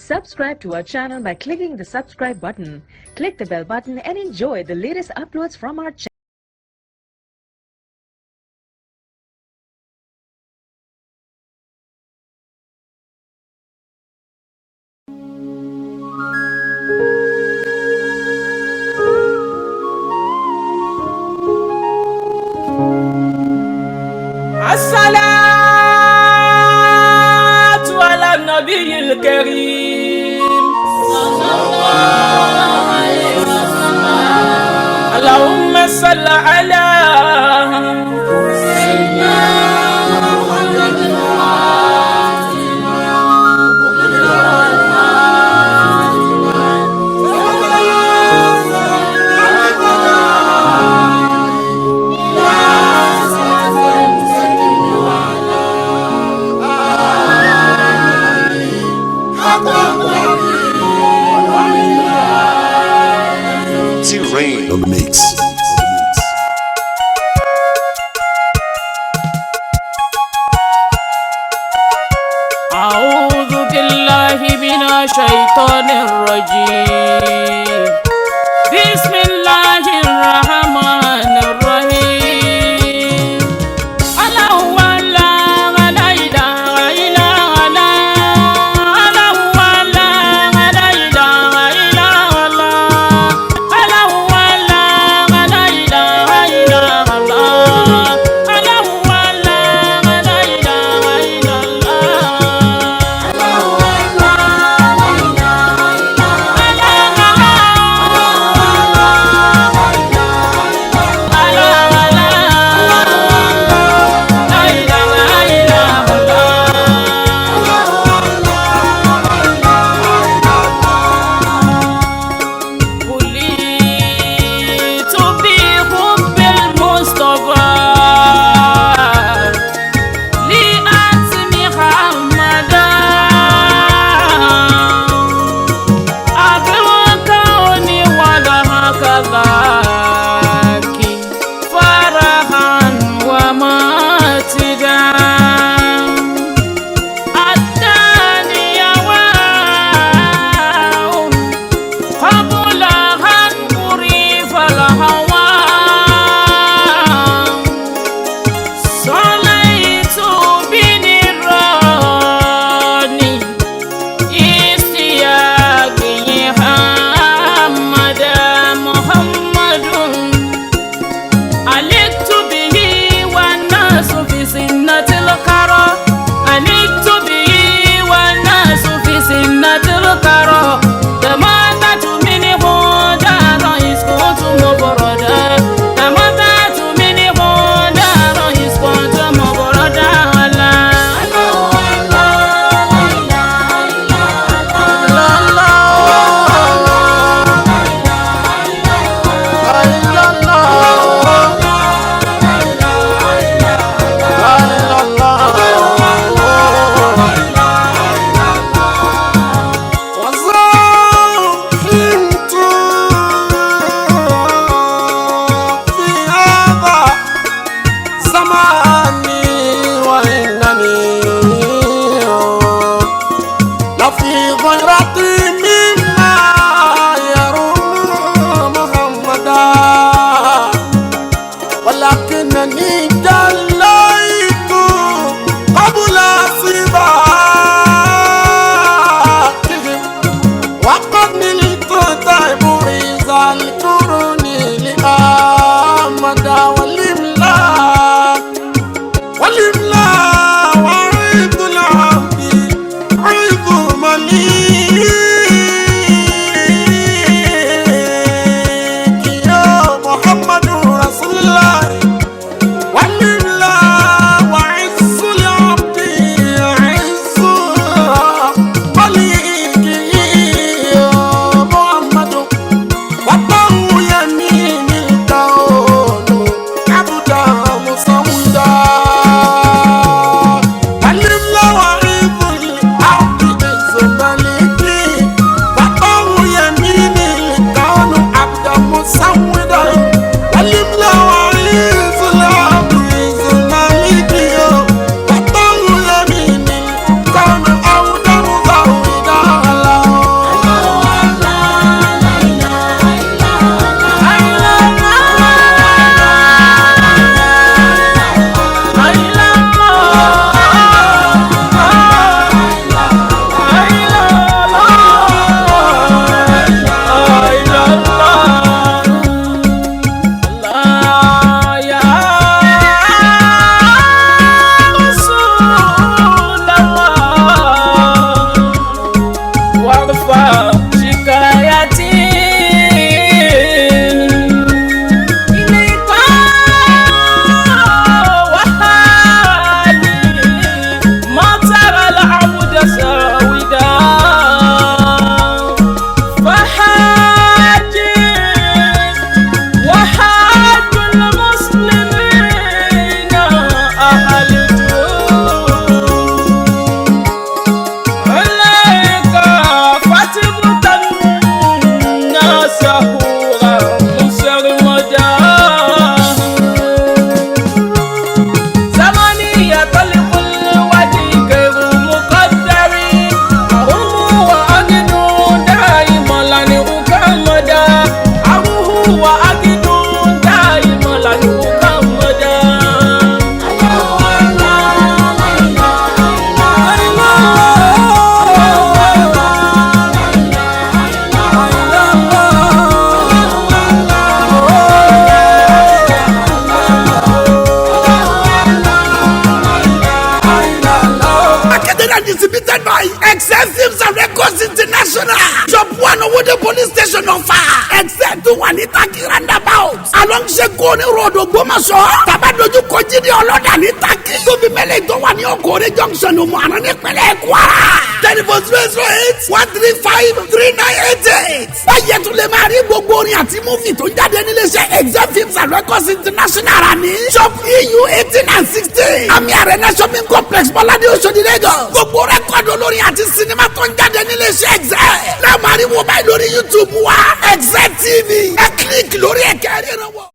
Subscribe to our channel by clicking the subscribe button. Click the bell button and enjoy the latest uploads from our channel. الصلاة على النبي الكريم. اللهم صل على سيدنا محمد. T Rain on the mix. أعوذ بالله من الشيطان الرجيم. بسم الله الرحمن الرحيم. الله لا لا إله إلا الله. الله لا لا إله إلا الله. الله لا مدى زمني يطلق الوجه غير مقدر أهم وأجد دائما لن أكمد أهم وأجد دائما لن أكمد. Marketed and distributed by Excel Films and Records International. Shop 1 Owode Police Station, Ọ̀fà. Excel tó wà ní Taki Roundabout. Along Sekoni Road, Ògbómọ̀ṣọ́. Tàbádójú kojú ní ọlọ́dà ní Taki. Tóbi mẹ́lẹ̀ tó wà ní Okore Junction, Òmùaran nípínlẹ̀ Kwara. Telephone 008 135 3988. Báyẹ̀ tún lè máa rí gbogbo orin àti movie tó ń jáde níléeṣẹ́ Excel Films and Records International rà ní. Shop EU 18 and 16. Àmì Arena Shopping Complex, Bọ́ládé, Oṣòdì, Lagos. Gbogbo record olórin àti sinimá tó ń jáde níléeṣẹ́ Excel. Náà máa rí wo báyìí lórí YouTube wa, Excel TV. Ẹ click lórí ẹ̀kẹ́ ríran wọ̀.